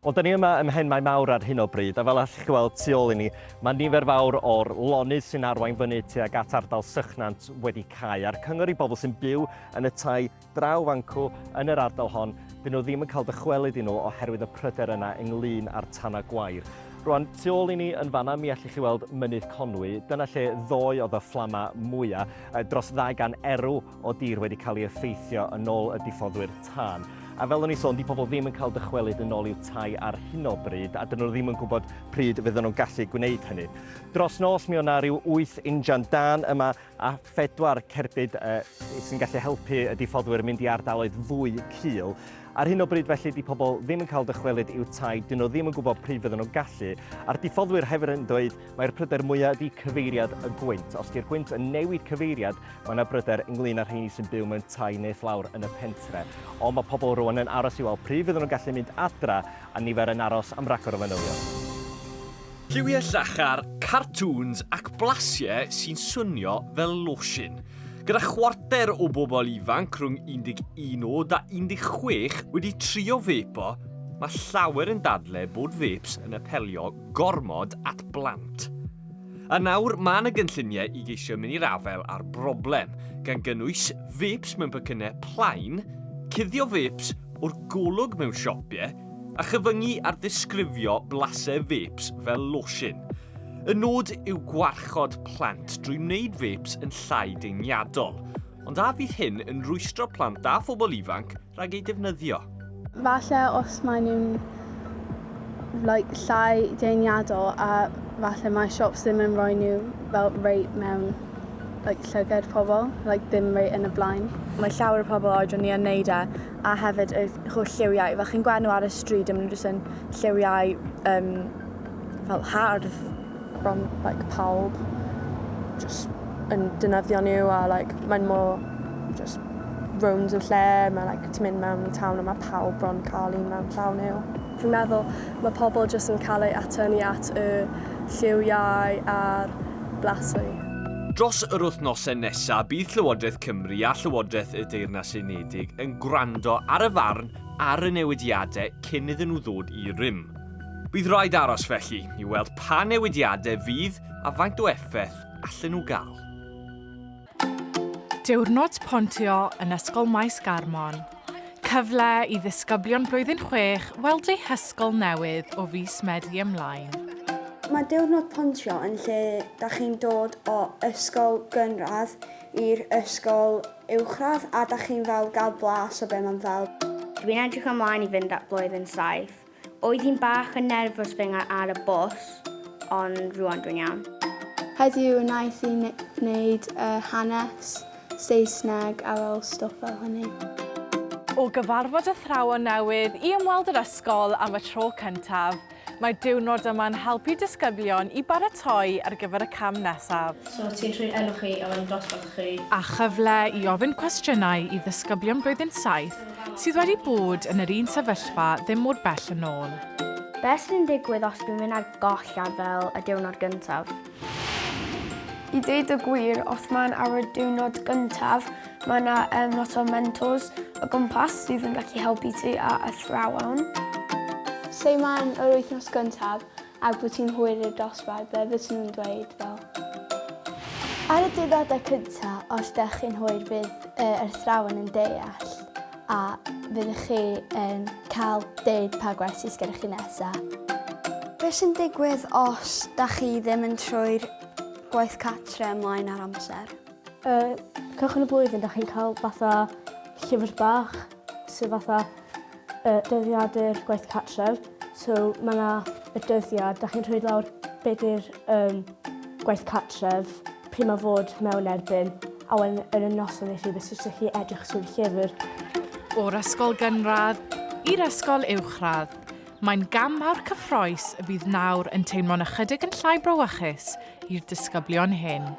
Wel, da ni yma ym Mhenmaen Mawr ar hyn o bryd, a fel allwch chi weld tu ôl i ni, mae nifer fawr o'r lonydd sy'n arwain fyny tuag at ardal Sychnant wedi cau, a'r cyngor i bobl sy'n byw yn y tai draw fancw yn yr ardal hon, dyn nhw ddim yn cael dychwelyd i nhw oherwydd y pryder yna ynglyn â'r tanau gwair. Rwan, tu ôl i ni yn fanna, mi allwch chi weld Mynydd Conwy. Dyna lle ddoe oedd y fflama mwya, dros 200 erw o dir wedi cael ei effeithio yn ôl y diffoddwyr tân. A fel o'n i sôn, di pobl ddim yn cael dychwelyd yn ôl i'w tai ar hyn o bryd, a dyn nhw ddim yn gwybod pryd fydden nhw'n gallu gwneud hynny. Dros nos mi o'na rhyw wyth injan dân yma a phedwar cerbyd sy'n gallu helpu y diffoddwyr mynd i ardaloedd fwy cul. Ar hyn o bryd felly, di pobl ddim yn cael dychwelyd i'w tai, dyn nhw ddim yn gwybod pryd fydden nhw'n gallu. A'r diffoddwyr hefyd yn dweud mai'r pryder mwyaf ydy cyfeiriad y gwynt. Os di'r gwynt yn newid cyfeiriad, mae yna bryder ynglyn â'r rheini sy'n byw mewn tai nes lawr yn y pentre. Ond mae pobl rwan yn aros i weld pryd fydden nhw'n gallu mynd adra, a nifer yn aros am ragor o fanylion. Lliwiau llachar, cartŵns ac blasiau sy'n swnio fel losin. Gyda chwarter o bobl ifanc rhwng 11 oed a 16 wedi trio fepo, mae llawer yn dadle bod fêps yn apelio gormod at blant. A nawr mae yna gynlluniau i geisio mynd i'r afael â'r broblem, gan gynnwys fêps mewn pecynnau plaen, cuddio fêps o'r golwg mewn siopiau, a chyfyngu ar ddisgrifio blasau fêps fel losin. Y nod yw gwarchod plant drwy wneud fêps yn llai deniadol. Ond a fydd hyn yn rwystro plant a phobl ifanc rhag eu defnyddio? Falle os maen nhw'n like, llai deniadol a falle mae shops ddim yn rhoi nhw fel reit mewn like, llygad pobl, like, ddim reit yn y blaen. Mae llawer o pobl oedran ni yn neud e, a hefyd y holl lliwiau. Fel chi'n gweld nhw ar y stryd a maen nhw jyst yn lliwiau um, fel hardd. Bron like, pawb just yn defnyddio nhw a like, mae'n mor just rownd y lle, mae like, ti'n mynd mewn i town a mae pawb bron cael un mewn llaw nhw. Fi'n meddwl mae pobl jyst yn cael eu atynnu at y lliwiau a'r blasu. Dros yr wythnosau nesaf, bydd Llywodraeth Cymru a Llywodraeth y Deyrnas Unedig yn gwrando ar y farn ar y newidiadau cyn iddyn nhw ddod i rym. Bydd rhaid aros felly i weld pa newidiadau fydd a faint o effaith allan nhw gael. Diwrnod pontio yn Ysgol Maes Garmon. Cyfle i ddisgyblion blwyddyn 6 weld eu hysgol newydd o fis Medi ymlaen. Mae diwrnod pontio yn lle da chi'n dod o ysgol gynradd i'r ysgol uwchradd a da chi'n fel gael blas o be mae'n fel. Dwi'n edrych ymlaen i fynd at blwyddyn 7. Oedd hi'n bach yn nerfus fy ar y bws, ond rwan dwi'n iawn. Heddiw wnaeth i wneud uh, hanes, Saesneg a fel stwff fel hynny. O gyfarfod athrawon newydd i ymweld yr ysgol am y tro cyntaf, mae diwrnod yma'n helpu disgyblion i baratoi ar gyfer y cam nesaf. So ti'n rhoi enw chi a wedyn dosbarth chi. A chyfle i ofyn cwestiynau i ddisgyblion blwyddyn 7 sydd wedi bod yn yr un sefyllfa ddim mor bell yn ôl. Beth sy'n digwydd os dwi'n mynd ar goll ar fel y diwrnod gyntaf? I dweud y gwir, os mae'n ar y diwrnod gyntaf, mae yna um, lot o mentors o gwmpas sydd yn gallu helpu ti a athrawon. Say mae'n yr wythnos gyntaf a bod ti'n hwyr i'r dosbarth, be fysen nhw'n dweud fel? Ar y diwrnodau cyntaf, os dych chi'n hwyr, bydd yr athrawon yn deall a fyddwch chi yn cael deud pa gwersi sydd gennych chi nesaf. Beth sy'n digwydd os da chi ddim yn troi'r gwaith cartre ymlaen ar amser? Uh, cychwyn y blwyddyn, da chi'n cael fatha llyfr bach sydd fatha uh, dyddiadur gwaith cartref. So mae yna y dyddiad, da chi'n rhoi lawr be di'r um, gwaith cartref, pryd mae fod mewn erbyn, a wedyn yn y noson neu rhywbeth, so jyst chi edrych trwy'r llyfr. O'r ysgol gynradd i'r ysgol uwchradd, mae'n gam mawr cyffroes y bydd nawr yn teimlo'n ychydig yn llai brawychus i'r disgyblion hyn.